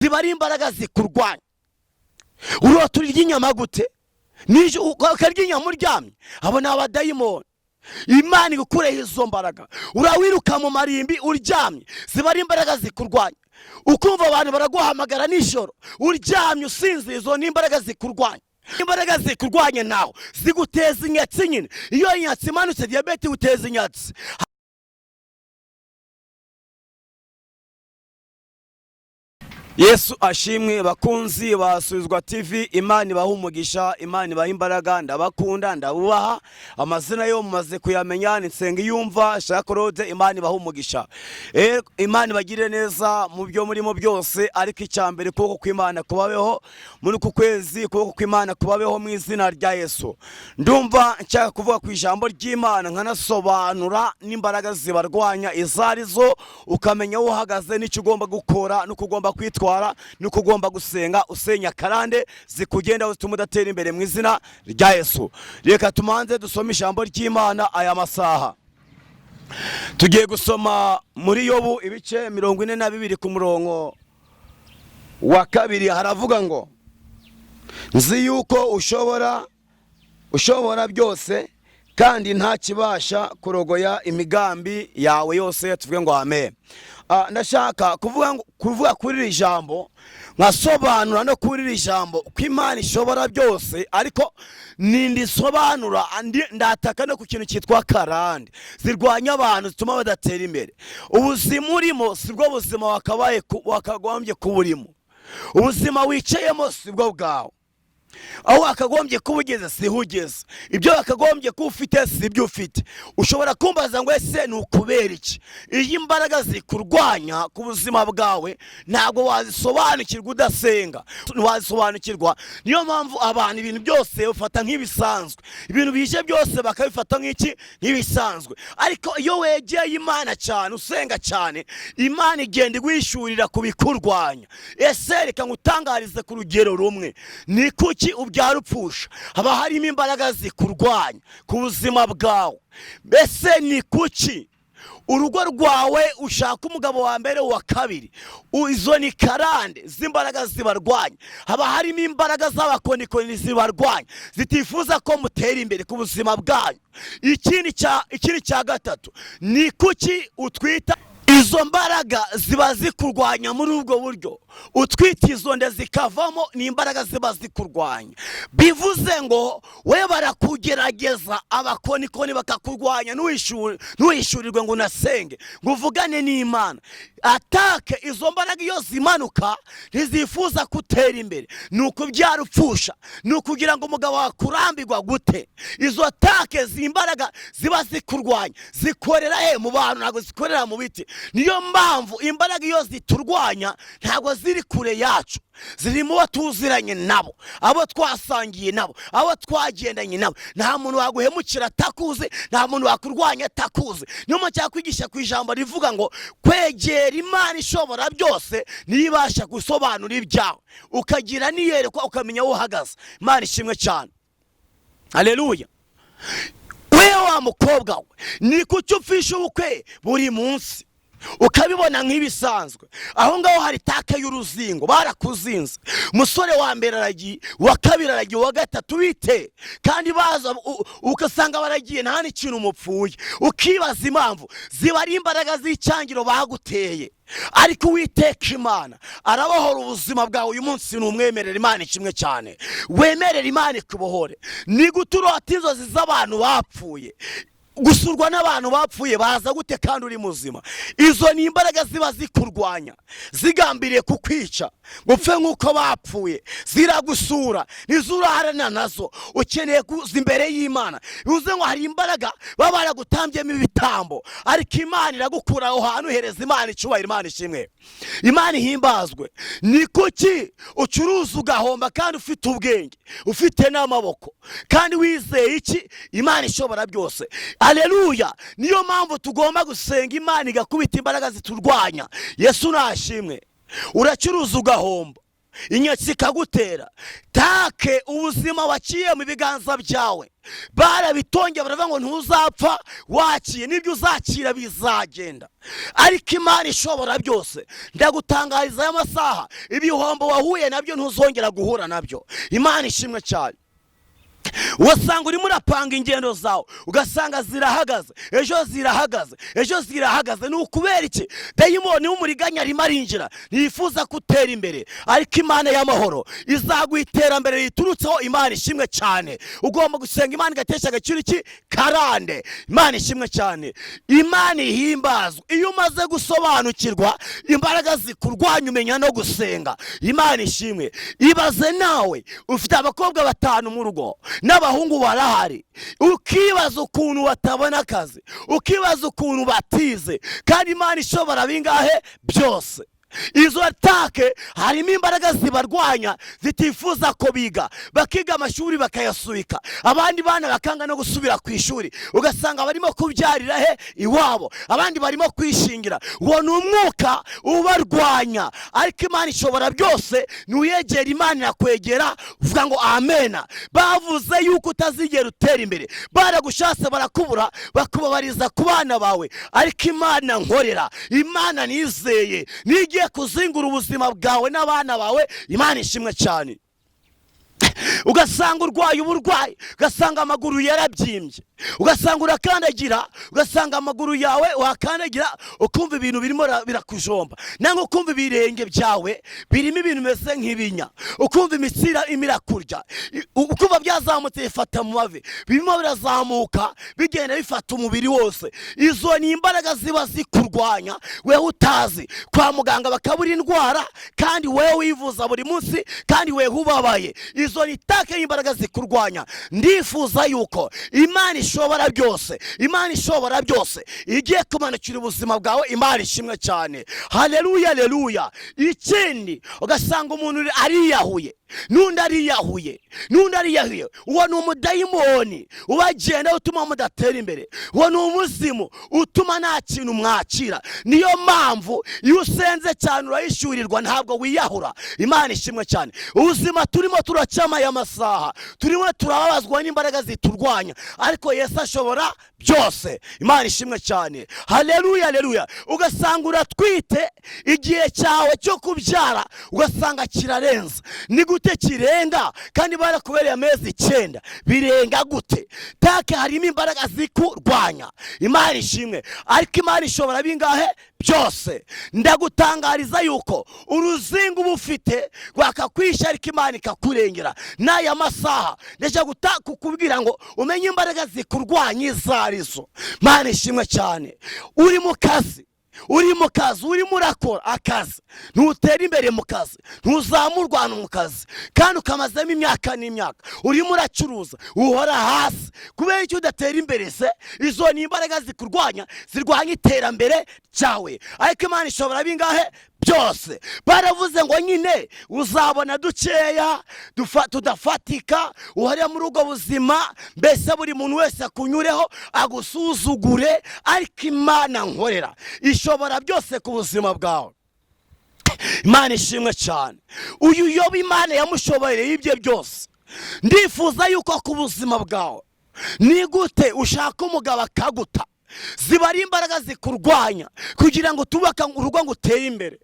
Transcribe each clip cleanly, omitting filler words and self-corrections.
Ziba ari imbaraga zikurwanya. Urota urya inyama gute? Ukarya inyama uryamye? Abo ni abadayimoni. Imana igukureho izo mbaraga. Urawiruka mu marimbi uryamye, ziba ari imbaraga zikurwanya. Ukumva abantu baraguhamagara nijoro uryamye usinziriye, izo ni imbaraga zikurwanya. Imbaraga zikurwanya nawe ziguteza inyatsi nyine. Iyo inyatsi imanutse, diyabete iguteza inyatsi. Yesu ashimwe. Bakunzi basubizwa TV, Imana ibaha umugisha, Imana ibaha imbaraga. Ndabakunda, ndabubaha. Amazina yo mumaze kuyamenya, ni Nsengiyumva Shaka Claude. Imana ibaha umugisha, Imana ibagirire neza mu byo murimo byose. Ariko icya mbere, ukuboko kw'Imana kubabeho muri uku kwezi, ukuboko kw'Imana kubabeho mu izina rya Yesu. Ndumva nshaka kuvuga ku ijambo ry'Imana, nkanasobanura n'imbaraga zibarwanya izo arizo, ukamenya aho uhagaze n'icyo ugomba gukora n'uko ugomba kwitwara n'uko ugomba gusenga usenya karande zikugendaho zituma udatera imbere mu izina rya Yesu. Reka tumanze dusome ijambo ry'Imana. Aya masaha tugiye gusoma muri Yobu ibice 42 ku murongo wa 2. Haravuga ngo: "Nzi yuko ushobora byose, kandi nta kibasha kurogoya imigambi yawe yose." Tuvuge ngo amen. Ndashaka kuvuga kuri iri jambo, nkasobanura no kuri iri jambo ko Imana ishobora byose, ariko nindisobanura ndataka no ku kintu cyitwa karande zirwanya abantu, zituma badatera imbere. Ubuzima urimo si bwo buzima wakagombye kuba urimo. Ubuzima wicayemo si bwo bwawe. Aho wakagombye kuba ugeze siho ugeze. Ibyo wakagombye kuba ufite si ibyo ufite. Ushobora kumbaza ngo: "Ese ni ukubera iki?" Iyo imbaraga zikurwanya ku buzima bwawe, ntabwo wazisobanukirwa udasenga, ntiwazisobanukirwa. Niyo mpamvu abantu ibintu byose bafata nk'ibisanzwe, ibintu bije byose bakabifata nk'iki? Nk'ibisanzwe. Ariko iyo wegeye Imana cyane, usenga cyane, Imana igenda iguhishurira ku bikurwanya. Ese reka ngutangarize ku rugero rumwe: ni kuki ubyara upfusha? Haba harimo imbaraga zikurwanya ku buzima bwawe. Mbese ni kuki urugo rwawe ushaka umugabo wa mbere, uwa kabiri? Izo ni karande z'imbaraga zibarwanya. Haba harimo imbaraga z'abakonikoni zibarwanya, zitifuza ko mutera imbere ku buzima bwanyu. Ikindi cya gatatu, ni kuki utwita? Izo mbaraga ziba zikurwanya muri ubwo buryo. Utwita izo nda zikavamo, ni imbaraga ziba zikurwanya. Bivuze ngo we barakugerageza, abakonikoni bakakurwanya, ntuhishurirwe ngo unasenge, ngo uvugane n'Imana. Attaque, izo mbaraga iyo zimanuka ntizifuza kutera imbere. Ni ukubyara upfusha, ni ukugira ngo umugabo wakurambirwa gute. Izo attaque z'imbaraga ziba zikurwanya zikorera he? Mu bantu, ntabwo zikorera mu biti. Niyo mpamvu imbaraga iyo ziturwanya ntabwo ziri kure yacu, ziri mu bo tuziranye nabo, abo twasangiye nabo, abo twagendanye nabo. Nta muntu waguhemukira atakuzi, nta muntu wakurwanya atakuzi. Niyo mpamvu cyakwigisha ku ijambo rivuga ngo kwegera Imana ishobora byose, niyo ibasha gusobanura ibyawe, ukagira n'iyerekwa, ukamenya aho uhagaze. Imana ishimwe cyane, haleluya. We wa mukobwa we, ni kuki upfisha ubukwe buri munsi ukabibona nk'ibisanzwe? Aho ngaho hari attaque y'uruzingo, barakuzinze. Umusore wa mbere aragiye, uwa kabiri aragiye, uwa gatatu bite, kandi baza ugasanga baragiye nta n'ikintu mupfuye, ukibaza impamvu. Ziba ari imbaraga z'icyangiro baguteye, ariko Uwiteka Imana arabohora ubuzima bwawe uyu munsi. Ni umwemerera Imana kimwe cyane, wemerera Imana ikubohore. Ni gute urota inzozi z'abantu bapfuye? Gusurwa n'abantu bapfuye baza gute kandi uri muzima? Izo ni imbaraga ziba zikurwanya, zigambiriye kukwica ngo upfe nk'uko bapfuye. Ziragusura, nizo uraharana nazo. Ukeneye kuza imbere y'Imana. Bivuze ngo hari imbaraga baba baragutambyemo ibitambo, ariko Imana iragukura aho hantu. Uhereza Imana icyubahiro. Imana ishimwe, Imana ihimbazwe. Ni kuki ucuruza ugahomba kandi ufite ubwenge, ufite n'amaboko, kandi wizeye iki? Imana ishobora byose. Aleluya. Niyo mpamvu tugomba gusenga, Imana igakubita imbaraga ziturwanya. Yesu nashimwe. Uracuruza ugahomba. Inyatsi ikagutera. Take ubuzima waciye mu biganza byawe, barabitongeye, baravuga ngo ntuzapfa wakiye, n'ibyo uzakira bizagenda. Ariko Imana ishobora byose, ndagutangariza aya masaha, ibihombo wahuye nabyo ntuzongera guhura nabyo. Imana ishimwe cyane. Ugasanga urimo urapanga ingendo zawe, ugasanga zirahagaze, ejo zirahagaze, ejo zirahagaze. Ni ukubera iki? Dayimoni w'umuriganya arimo arinjira, ntiyifuza ko utera imbere. Ariko Imana y'amahoro izaguha iterambere riturutseho. Imana ishimwe cyane. Ugomba gusenga Imana igatesha agaciro iki? Karande. Imana ishimwe cyane, Imana ihimbazwa. Iyo umaze gusobanukirwa imbaraga zikurwanya, umenya no gusenga. Imana ishimwe. Ibaze nawe ufite abakobwa batanu mu rugo, n'abahungu barahari, ukibaza ukuntu batabona akazi, ukibaza ukuntu batize, kandi Imana ishobora bingahe? Byose. Izo attaque harimo imbaraga zibarwanya, zitifuza ko biga, bakiga amashuri bakayasubika, abandi bana bakanga no gusubira ku ishuri, ugasanga barimo kubyarira he? Iwabo. Abandi barimo kwishingira. Uwo ni umwuka ubarwanya. Ariko Imana ishobora byose, nuyegera Imana irakwegera. Uvuga ngo amena. Bavuze yuko utazigera utera imbere, baragushatse barakubura, bakubabariza ku bana bawe. Ariko Imana nkorera, Imana nizeye, nigiye kuzingura ubuzima bwawe n'abana bawe. Imana ishimwe cyane. Ugasanga urwaye uburwayi, ugasanga amaguru yarabyimbye, ugasanga urakandagira, ugasanga amaguru yawe wakandagira ukumva ibintu birimo birakujomba, nangwa ukumva ibirenge byawe birimo ibintu bimeze nk'ibinya, ukumva imitsi irimo irakurya, ukumva byazamutse bifata mu mavi, birimo birazamuka bigenda bifata umubiri wose. Izo ni imbaraga ziba zikurwanya wewe utazi. Kwa muganga bakabura indwara, kandi wewe wivuza buri munsi, kandi wewe ubabaye. Izo ni attaque y'imbaraga zikurwanya. Ndifuza yuko Imana ishobora byose, Imana ishobora byose igiye kumanukira ubuzima bwawe. Imana ishimwe cyane. Haleluya, haleluya. Ikindi, ugasanga umuntu ariyahuye, n'undi ariyahuye, n'undi ariyahuye. Uwo ni umudayimoni ubagenda utuma mudatera imbere. Uwo ni umuzimu utuma nta kintu mwakira. Niyo mpamvu iyo usenze cyane urahishurirwa, ntabwo wiyahura. Imana ishimwe cyane. Ubuzima turimo turacama aya masaha, turimo turababazwa n'imbaraga ziturwanya, ariko Yesu ashobora byose. Imana ishimwe cyane. Haleluya, haleluya. Ugasanga uratwite, igihe cyawe cyo kubyara ugasanga kirarenze. Ni gute kirenga kandi barakubereye amezi 9? Birenga gute? Take harimo imbaraga zikurwanya. Imana ishimwe. Ariko Imana ishobora bingahe? Byose. Ndagutangariza yuko uruzingo uba ufite rwakakwisha, ariko Imana ikakurengera. N'aya masaha ndashaka kukubwira ngo umenye imbaraga zikurwanya izo arizo. Imana ishimwe cyane. Uri mu kazi, uri mu kazi, urimo urakora akazi, ntutera imbere mu kazi, ntuzamurwa mu kazi, kandi ukamazemo imyaka n'imyaka. Urimo uracuruza, uhora hasi. Kubera icyo udatera imbere se? Izo ni imbaraga zikurwanya, zirwanya iterambere ryawe. Ariko Imana ishobora bingahe? Byose. Baravuze ngo nyine uzabona dukeya tudafatika, uhore muri ubwo buzima, mbese buri muntu wese akunyureho agusuzugure. Ariko Imana nkorera ishobora byose ku buzima bwawe. Imana ishimwe cyane. Uyu Yoba, Imana yamushoboreye ibye byose. Ndifuza yuko ku buzima bwawe, ni gute ushaka umugabo akaguta? Ziba ari imbaraga zikurwanya kugira ngo tubake urugo ngo utere imbere.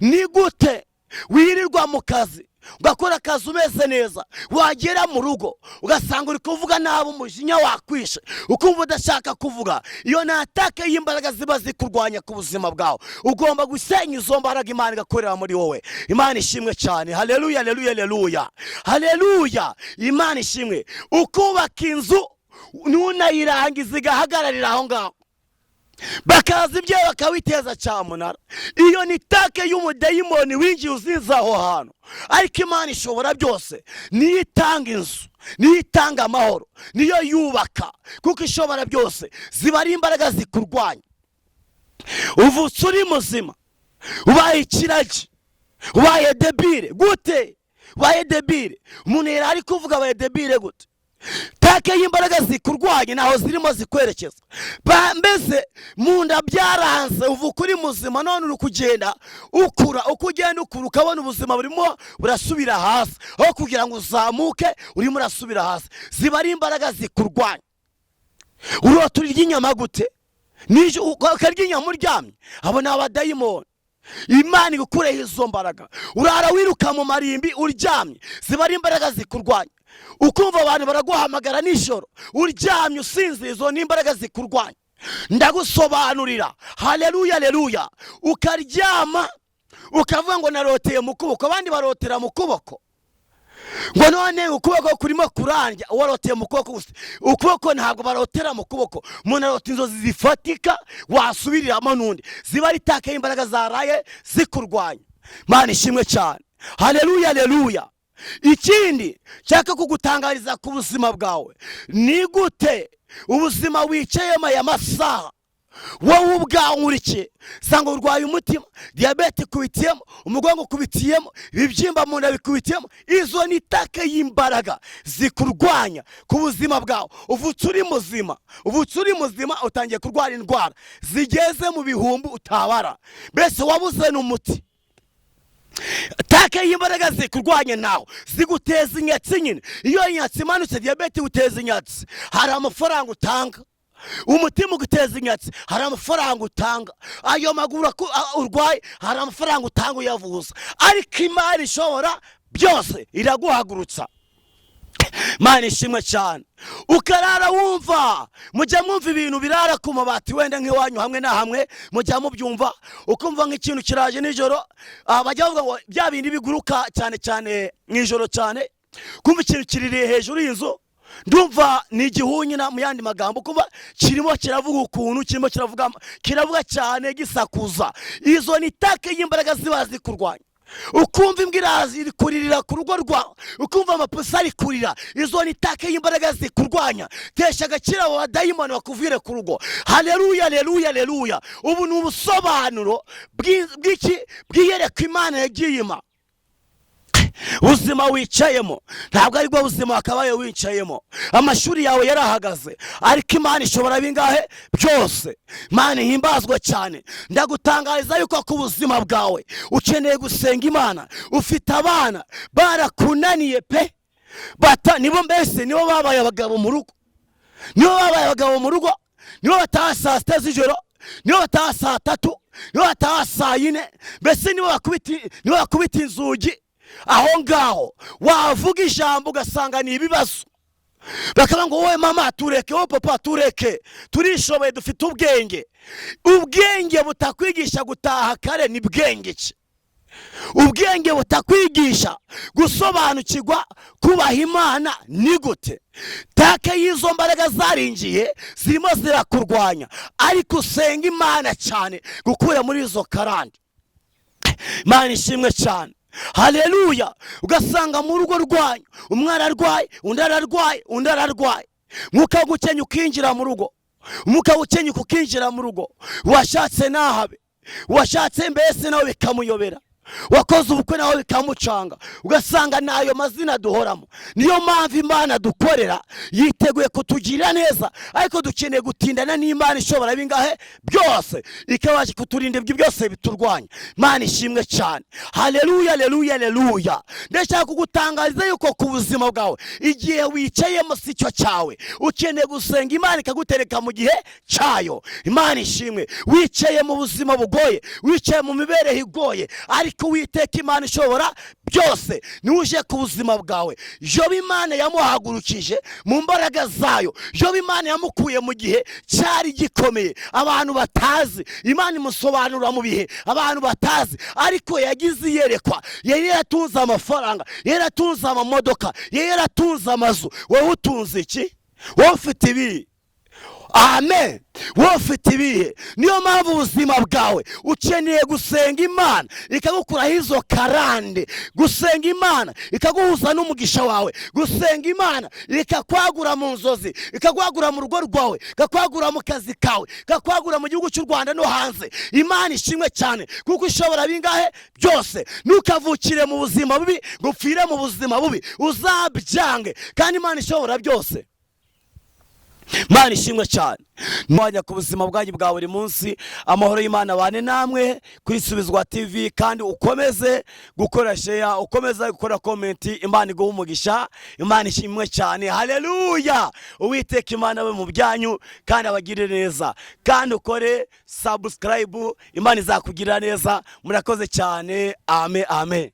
Ni gute wirirwa mu kazi, ugakora akazi umeze neza, wagera mu rugo ugasanga uri kuvuga nabi, umujinya wakwishe, ukumva udashaka kuvuga? Iyo ni attaque y'imbaraga ziba zikurwanya ku buzima bwawe. Ugomba gusenya izo mbaraga, Imana igakorera muri wowe. Imana ishimwe cyane. Haleluya, haleluya, haleluya, haleluya. Imana ishimwe. Ukubaka inzu ntunayirangiza, igahagararira aho ngaho, bakaza ibyo bakawiteza cyamunara. Iyo ni attaque y'umudayimoni winjiye uziza aho hantu. Ariko Imana ishobora byose, niyo itanga inzu, niyo itanga amahoro, niyo yubaka, kuko ishobora byose. Ziba ari imbaraga zikurwanya. Uvutse uri muzima, ubaye ikiragi, ubaye débile. Gute ubaye débile? Umuntu yari ari kuvuga, abaye débile gute? Attack y'imbaraga zikurwanya ntaho zirimo zikwerekeza. Mbese mu nda byaranze, uvuka uri muzima, none uri kugenda ukura. Uko ugenda ukura, ukabona ubuzima burimo burasubira hasi, aho kugira ngo uzamuke urimo urasubira hasi. Ziba ari imbaraga zikurwanya. Urota urya inyama gute? Ukarya inyama uryamye? Abo ni abadayimoni. Imana igukureho izo mbaraga. Urara wiruka mu marimbi uryamye? Ziba ari imbaraga zikurwanya. Ukumva abantu baraguhamagara nijoro uryamye usinziriye? Izo ni imbaraga zikurwanya. Ndagusobanurira. Haleluya, haleluya. Ukaryama ukavuga ngo naroteye mu kuboko. Abandi barotera mu kuboko, ngo none ukuboko kurimo kurandya. Waroteye mu kuboko gusa? Ukuboko ntabwo barotera mu kuboko. Umuntu arota inzozi zifatika wasubiriramo n'undi. Ziba ari attack y'imbaraga zaraye zikurwanya. Mana ishimwe cyane. Haleluya, haleluya. Ikindi nshaka kugutangariza ku buzima bwawe: ni gute ubuzima wicayemo aya masaha, wowe ubwawe nkurikiye, usanga urwaye umutima, diyabete ikubitiyemo, umugongo ukubitiyemo, ibibyimba mu nda bikubitiyemo? Izo ni attack y'imbaraga zikurwanya ku buzima bwawe. Uvutse uri muzima, uvutse uri muzima, utangiye kurwara indwara zigeze mu bihumbi utabara, mbese wabuze n'umuti. Attack y'imbaraga zikurwanya nawe ziguteza inyatsi nyine. Iyo inyatsi imanutse, diyabete iguteza inyatsi, hari amafaranga utanga. Umutima uguteza inyatsi, hari amafaranga utanga. Ayo maguru urwaye, hari amafaranga utanga uyavuza. Ariko Imana ishobora byose iraguhagurutsa. Imana ishimwe cyane. Ukarara wumva, mujya mwumva ibintu birara ku mabati, wenda nk'iwanyu hamwe na hamwe mujya mubyumva, ukumva nk'ikintu kiraje nijoro. Bajya bavuga ngo bya bindi biguruka cyane cyane mu ijoro cyane, kumva ikintu kiririye hejuru y'inzu, ndumva ni igihunyina mu yandi magambo, kumva kirimo kiravuga ukuntu kirimo kiravuga, kiravuga cyane gisakuza. Izo ni attack y'imbaraga ziba zikurwanya. Ukumva imbwa iraza iri kuririra ku rugo rwawe, ukumva amapusi ari kurira. Izo ni attack y'imbaraga zikurwanya. Tesha agaciro abo badayimoni bakuvire ku rugo. Haleluya, haleluya, haleluya. Ubu ni ubusobanuro bw'iki? Bw'iyerekwa Imana yagiye ima. Ubuzima wicayemo ntabwo aribwo buzima wakabaye wicayemo. Amashuri yawe yarahagaze, ariko Imana ishobora bingahe? Byose. Imana ihimbazwa cyane. Ndagutangariza yuko ku buzima bwawe ukeneye gusenga Imana. Ufite abana barakunaniye pe, bata nibo, mbese nibo babaye abagabo mu rugo, nibo babaye abagabo mu rugo, nibo bataha saa 6 z'ijoro, nibo bataha saa 3, nibo bataha saa 4, mbese nibo bakubita inzugi aho ngaho. Wavuga ijambo ugasanga ni ibibazo, bakavuga ngo wowe mama tureke, wowe papa tureke, turishoboye, dufite ubwenge. Ubwenge butakwigisha gutaha kare ni bwenge ki? Ubwenge butakwigisha gusobanukirwa kubaha Imana ni gute? Attack y'izo mbaraga zarinjiye, zirimo zirakurwanya, ariko usenga Imana cyane gukura muri izo karande. Imana ishimwe cyane. Haleluya. Ugasanga mu rugo rwanyu umwe ararwaye, undi ararwaye, undi ararwaye. Mwuka gukenya ukinjira mu rugo, umwuka ukenyuka ukinjira mu rugo. Washatse nahabe, washatse mbese nawe bikamuyobera, wakoze ubukwe nawe bikamucanga, ugasanga n'ayo mazina duhoramo. Niyo mpamvu Imana dukorera yiteguye kutugirira neza, ariko dukeneye gutindana n'Imana ishobora bingahe? Byose, ikabasha kuturinda ibyo byose biturwanya. Imana ishimwe cyane. Haleluya, haleluya, haleluya. Ndashaka kugutangariza yuko ku buzima bwawe, igihe wicayemo si cyo cyawe. Ukeneye gusenga Imana ikagutereka mu gihe cyayo. Imana ishimwe. Wicaye mu buzima bugoye, wicaye mu mibereho igoye, ariko Uwiteka Imana ishobora byose niwe uje ku buzima bwawe. Yobu Imana yamuhagurukije mu mbaraga zayo. Yobu Imana yamukuye mu gihe cyari gikomeye abantu batazi. Imana imusobanura mu bihe abantu batazi, ariko yagize iyerekwa. Yari yaratunze amafaranga, yari yaratunze amamodoka, yari yaratunze amazu. Wowe utunze iki? Wowe ufite ibi? Amen. Wowe ufite ibihe? Niyo mpamvu ubuzima bwawe ukeneye gusenga Imana ikagukuraho izo karande, gusenga Imana ikaguhuza n'umugisha wawe, gusenga Imana ikakwagura mu nzozi, ikakwagura mu rugo rwawe, ikakwagura mu kazi kawe, ikakwagura mu gihugu cy'u Rwanda no hanze. Imana ishimwe cyane kuko ishobora bingahe byose. Ntukavukire mu buzima bubi ngo upfire mu buzima bubi, uzabyange. Kandi Imana ishobora byose. Imana ishimwe cyane. Mwanya ku buzima bwanyu bwa buri munsi, amahoro y'Imana abane namwe kuri Subizwa TV, kandi ukomeze gukora share, ukomeze gukora comment. Imana iguhe umugisha. Imana ishimwe cyane. Haleluya! Uwiteka Imana abe mu byanyu kandi abagirire neza, kandi ukore subscribe, Imana izakugirira neza. Murakoze cyane. Amen, amen.